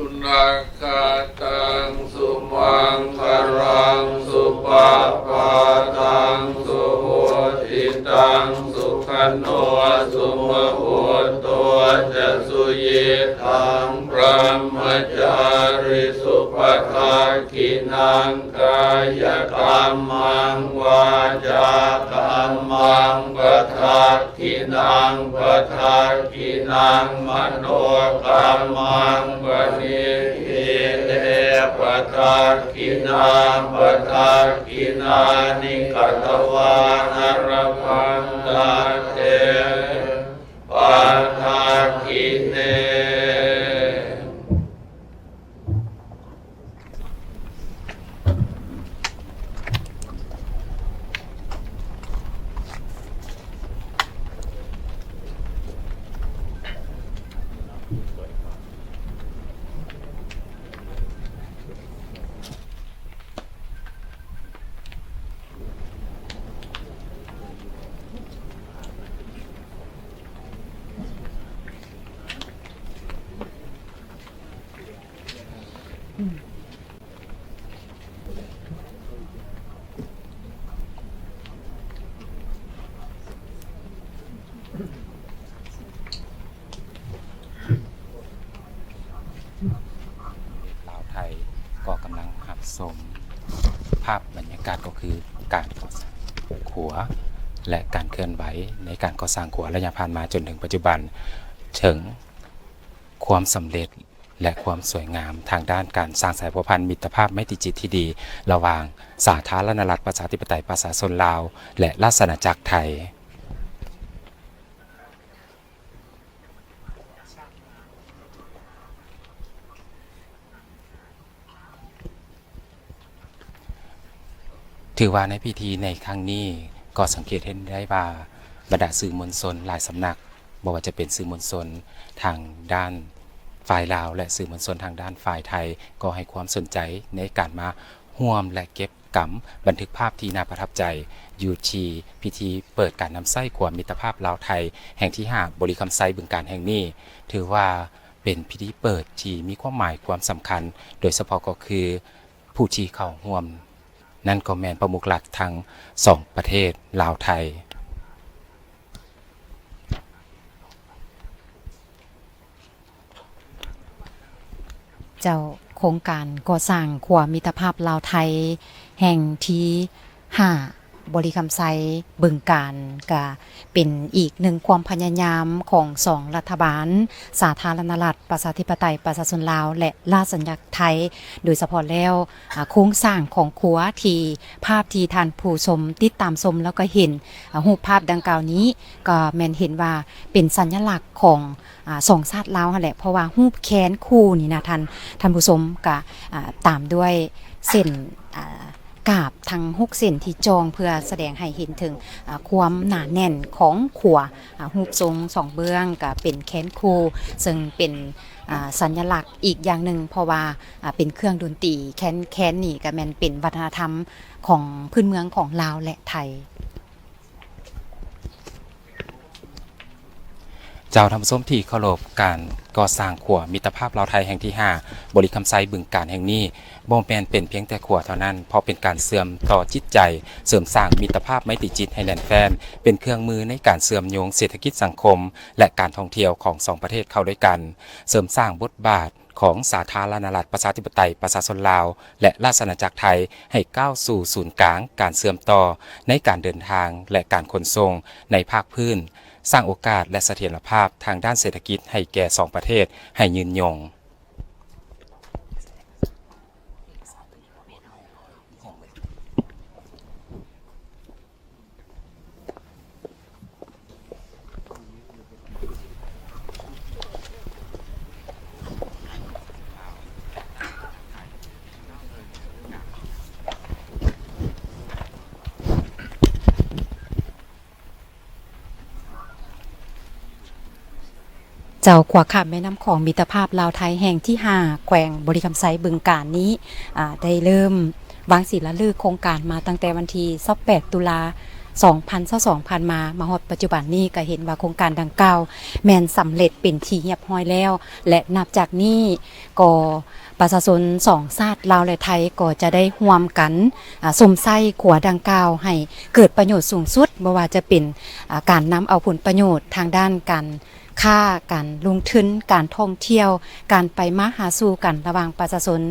ສຸນັກຂະຕັງ ສຸມັງຄະລັງ ສຸປະພາຕັງ ສຸໂຫຕິຕັງ ສຸຂະໂນ ສຸມະໂຫໂຕ ຈະສຸຍິດທັງ ບຣະມະຈາຣິສຸ ປະທັກ ຂິນັງ ກາຍະກຳມັງ ວາຈາກຳມັງ ປະທັກ ຂິນັງ ປະທັກຂິນັງ ມະໂນກຳມັງ ປະນິດຖິເຕ ປະທັກຂິນາ ປະທັກຂິນານິ ກະຕະວາ ອະລະພັງ ທັດເຕ ປະທັກຂິເນ. ລາວໄທກໍກຳລັງຮັບຊົມພາບບັນຍາກາດ ກໍຄືການກໍ່ສ້າງຂົວ ແລະ ການເຄື່ອນໄຫວໃນການກໍ່ສ້າງຂົວໄລຍະຜ່ານມາຈົນເຖິງປັດຈຸບັນ ເຖິງຄວາມສຳເລັດ ແລະ ຄວາມສວຍງາມທາງດ້ານການສ້າງສາຍພົວພັນມິດຕະພາບໄມຕີຈິດທີ່ດີ ລະຫວ່າງສາທາລະນະລັດ ປະຊາທິປະໄຕ ປະຊາຊົນລາວ ແລະ ລາຊະອານາຈັກໄທ. ຖືວ່າໃນພິທີໃນຄັ້ງນີ້ ກໍສັງເກດເຫັນໄດ້ວ່າ ບັນດາສື່ມວນຊົນຫຼາຍສຳນັກ, ບໍ່ວ່າຈະເປັນສື່ມວນຊົນທາງດ້ານຝ່າຍລາວ ແລະ ສື່ມວນຊົນທາງດ້ານຝ່າຍໄທ ກໍໃຫ້ຄວາມສົນໃຈໃນການມາຮ່ວມ ແລະ ເກັບກຳບັນທຶກພາບທີ່ໜ້າປະທັບໃຈ ຢູ່ທີ່ພິທີເປີດການນຳໃຊ້ຂົວມິດຕະພາບລາວໄທແຫ່ງທີຫ້າ ບໍລິຄຳໄຊ ບຶງການແຫ່ງນີ້. ຖືວ່າເປັນພິທີເປີດທີ່ມີຄວາມໝາຍຄວາມສຳຄັນ, ໂດຍສະເພາະກໍຄືຜູ້ທີ່ເຂົ້າຮ່ວມ ນັ້ນກໍແມ່ນປະມຸກລັດທັງສອງປະເທດ ລາວ-ໄທ. ເຈົ້າ, ໂຄງການກໍ່ສ້າງຂົວມິດຕະພາບລາວ-ໄທແຫ່ງທີຫ້າ ບໍລິຄຳໄຊ ບຶງການ ກະເປັນອີກໜຶ່ງຄວາມພະຍາຍາມຂອງສອງລັດຖະບານ ສາທາລະນະລັດ ປະຊາທິປະໄຕ ປະຊາຊົນລາວ ແລະ ລາຊະອານາຈັກໄທ ໂດຍສະເພາະແລ້ວ ອາ ໂຄງສ້າງຂອງຂົວທີ່ ພາບທີ່ທ່ານຜູ້ຊົມຕິດຕາມຊົມ ແລ້ວກໍເຫັນ ອາ ຮູບພາບດັ່ງກ່າວນີ້ ກໍແມ່ນເຫັນວ່າເປັນສັນຍະລັກຂອງ ອາ ສອງຊາດລາວຫັ້ນແຫຼະ ເພາະວ່າຮູບແຄນຄູ່ນີ້ນະ ທ່ານ ທ່ານຜູ້ຊົມ ກະ ອາ ຕາມດ້ວຍເສັ້ນ ອາ ກາບທັງຫົກເສັ້ນທີ່ຈ່ອງ ເພື່ອສະແດງໃຫ້ເຫັນເຖິງ ອາ ຄວາມໜາແໜ້ນຂອງຂົວ ອາ ຮູບຊົງສອງເບື້ອງກະເປັນແຄນຄູ່ ເຊິ່ງເປັນ ອາ ສັນຍະລັກອີກຢ່າງໜຶ່ງ ເພາະວ່າ ອາ ເປັນເຄື່ອງດົນຕີ ແຄນ ແຄນນີ້ກະແມ່ນເປັນວັດທະນະທຳຂອງພື້ນເມືອງຂອງລາວ ແລະ ໄທ. ເຈົ້າ, ທ່ານຜູ້ຊົມທີ່ເຄົາລົບ, ການກໍ່ສ້າງຂົວມິດຕະພາບລາວ-ໄທແຫ່ງທີຫ້າ ບໍລິຄຳໄຊ ບຶງການແຫ່ງນີ້ ບໍ່ແມ່ນເປັນພຽງແຕ່ຂົວເທົ່ານັ້ນ, ເພາະເປັນການເຊື່ອມຕໍ່ຈິດໃຈ, ເສີມສ້າງມິດຕະພາບໄມຕີຈິດໃຫ້ແໜ້ນແຟ້ນ, ເປັນເຄື່ອງມືໃນການເຊື່ອມໂຍງເສດຖະກິດສັງຄົມ ແລະ ການທ່ອງທ່ຽວຂອງສອງປະເທດເຂົ້າດ້ວຍກັນ, ເສີມສ້າງບົດບາດຂອງສາທາລະນະລັດ ປະຊາທິປະໄຕ ປະຊາຊົນລາວ ແລະ ລາຊະອານາຈັກໄທ ໃຫ້ກ້າວສູ່ສູນກາງການເຊື່ອມຕໍ່ໃນການເດີນທາງ ແລະ ການຂົນສົ່ງໃນພາກພື້ນ, ສ້າງໂອກາດ ແລະ ສະຖຽນລະພາບທາງດ້ານເສດຖະກິດໃຫ້ແກ່ສອງປະເທດໃຫ້ຍືນຍົງ. ເຈົ້າ, ຂົວຂ້າມແມ່ນ້ຳຂອງມິດຕະພາບລາວ-ໄທແຫ່ງທີຫ້າ ແຂວງບໍລິຄຳໄຊ ບຶງການນີ້ ອາ ໄດ້ເລີ່ມວາງສີລາລິກໂຄງການມາຕັ້ງແຕ່ວັນທີຊາວແປດ ຕຸລາ ສອງພັນຊາວສອງ ຜ່ານມາ ມາຮອດປັດຈຸບັນນີ້ ກໍເຫັນວ່າໂຄງການດັ່ງກ່າວແມ່ນສຳເລັດເປັນທີ່ຮຽບຮ້ອຍແລ້ວ ແລະ ນັບຈາກນີ້ກໍປະຊາຊົນສອງຊາດລາວ ແລະ ໄທ ກໍຈະໄດ້ຮ່ວມກັນ ອາ ຊົມໃຊ້ຂົວດັ່ງກ່າວໃຫ້ເກີດປະໂຫຍດສູງສຸດ, ບໍ່ວ່າຈະເປັນ ອາ ການນຳເອົາຜົນປະໂຫຍດທາງດ້ານການ ຄ້າ, ການລົງທຶນ, ການທ່ອງທ່ຽວ, ການໄປມາຫາສູ່ກັນລະຫວ່າງປະຊາຊົນ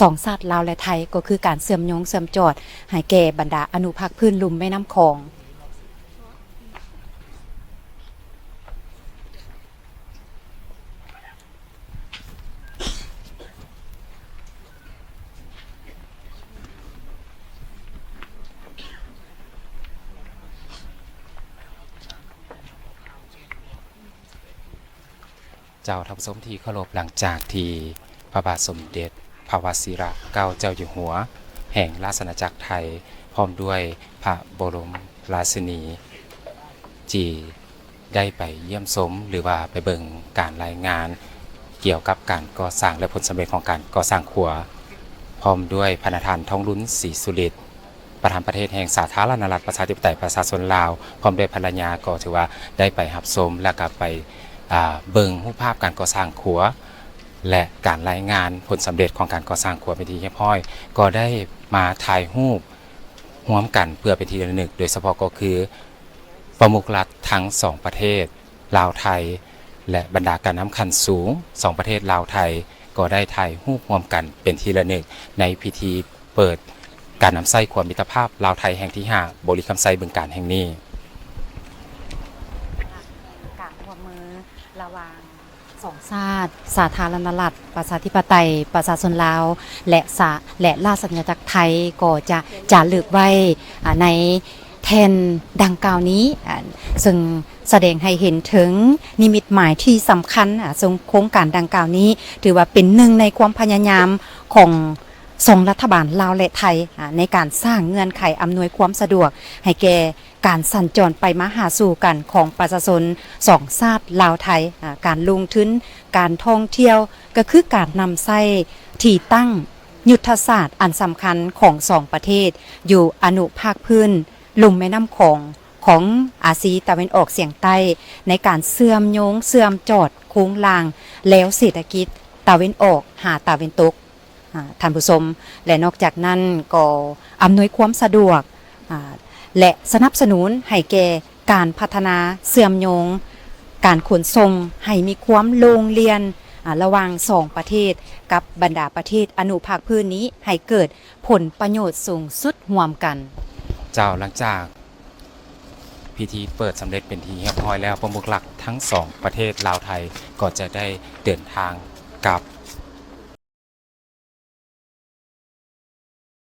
ສອງຊາດລາວ ແລະ ໄທ ກໍຄືການເຊື່ອມໂຍງເຊື່ອມຈອດໃຫ້ແກ່ບັນດາອະນຸພາກພື້ນລຸ່ມແມ່ນ້ຳຂອງ. ເຈົ້າ ທ່ານຜູ້ຊົມທີ່ເຄົາລົບ, ຫຼັງຈາກທີ່ພະບາດສົມເດັດພະວະຊິລະເກົ້າເຈົ້າຢູ່ຫົວແຫ່ງລາຊະອານາຈັກໄທ ພ້ອມດ້ວຍພະບໍລົມລາຊິນີ ທີ່ໄດ້ໄປຢ້ຽມຊົມ ຫຼືວ່າໄປເບິ່ງການລາຍງານກ່ຽວກັບການກໍ່ສ້າງ ແລະ ຜົນສຳເລັດຂອງການກໍ່ສ້າງຂົວ ພ້ອມດ້ວຍພະນະທ່ານ ທອງລຸນ ສີສຸລິດ ປະທານປະເທດແຫ່ງສາທາລະນະລັດ ປະຊາທິປະໄຕ ປະຊາຊົນລາວ ພ້ອມດ້ວຍພັນລະຍາ ກໍຖືວ່າໄດ້ໄປຮັບຊົມ ແລະ ກໍໄປ ອາ ເບິ່ງຮູບພາບການກໍ່ສ້າງຂົວ ແລະ ການລາຍງານຜົນສຳເລັດຂອງການກໍ່ສ້າງຂົວເປັນທີ່ຮຽບຮ້ອຍ, ກໍໄດ້ມາຖ່າຍຮູບຮ່ວມກັນເພື່ອເປັນທີ່ລະນຶກ, ໂດຍສະເພາະກໍຄືປະມຸກລັດທັງສອງປະເທດ ລາວ-ໄທ ແລະ ບັນດາການນຳຂັ້ນສູງສອງປະເທດລາວ-ໄທ ກໍໄດ້ຖ່າຍຮູບຮ່ວມກັນເປັນທີ່ລະນຶກ ໃນພິທີ ເປີດການນຳໃຊ້ຂົວມິດຕະພາບລາວ-ໄທແຫ່ງທີຫ້າ ບໍລິຄຳໄຊ ບຶງການແຫ່ງນີ້. ການຮ່ວມມືລະຫວ່າງສອງຊາດ ສາທາລະນະລັດ ປະຊາທິປະໄຕ ປະຊາຊົນລາວ ແລະ ສາ ແລະ ລາຊະອານາຈັກໄທ ກໍຈະຈາລຶກໄວ້ ອາ ໃນແທ່ນດັ່ງກ່າວນີ້ ອາ ເຊິ່ງສະແດງໃຫ້ເຫັນເຖິງນິມິດໝາຍທີ່ສຳຄັນ ອາ ເຊິ່ງໂຄງການດັ່ງກ່າວນີ້ ຖືວ່າເປັນໜຶ່ງໃນຄວາມພະຍາຍາມຂອງ ສອງລັດຖະບານລາວ ແລະ ໄທ ອາ ໃນການສ້າງເງື່ອນໄຂອຳນວຍຄວາມສະດວກໃຫ້ແກ່ການສັນຈອນໄປມາຫາສູ່ກັນຂອງປະຊາຊົນສອງຊາດລາວ-ໄທ, ອາ ການລົງທຶນ, ການທ່ອງທ່ຽວ, ກໍຄືການນຳໃຊ້ທີ່ຕັ້ງຍຸດທະສາດອັນສຳຄັນຂອງສອງປະເທດ ຢູ່ອະນຸພາກພື້ນລຸ່ມແມ່ນ້ຳຂອງ ຂອງອາຊີຕາເວັນອອກສຽງໃຕ້ ໃນການເຊື່ອມໂຍງເຊື່ອມຈອດໂຄງລ່າງແລວເສດຖະກິດຕາເວັນອອກຫາຕາເວັນຕົກ. ອາ ທ່ານຜູ້ຊົມ ແລະ ນອກຈາກນັ້ນກໍອຳນວຍຄວາມສະດວກ ອາ ແລະ ສະໜັບສະໜູນໃຫ້ແກ່ການພັດທະນາເຊື່ອມໂຍງການຂົນສົ່ງໃຫ້ມີຄວາມໂລ່ງລ່ຽນ ອາ ລະຫວ່າງສອງປະເທດ ກັບບັນດາປະເທດອະນຸພາກພື້ນນີ້ ໃຫ້ເກີດຜົນປະໂຫຍດສູງສຸດຮ່ວມກັນ. ເຈົ້າ, ຫຼັງຈາກ ພິທີເປີດສຳເລັດເປັນທີ່ຮຽບຮ້ອຍແລ້ວ, ປະມຸກລັດທັງສອງປະເທດລາວ-ໄທ ກໍຈະໄດ້ເດີນທາງກັບ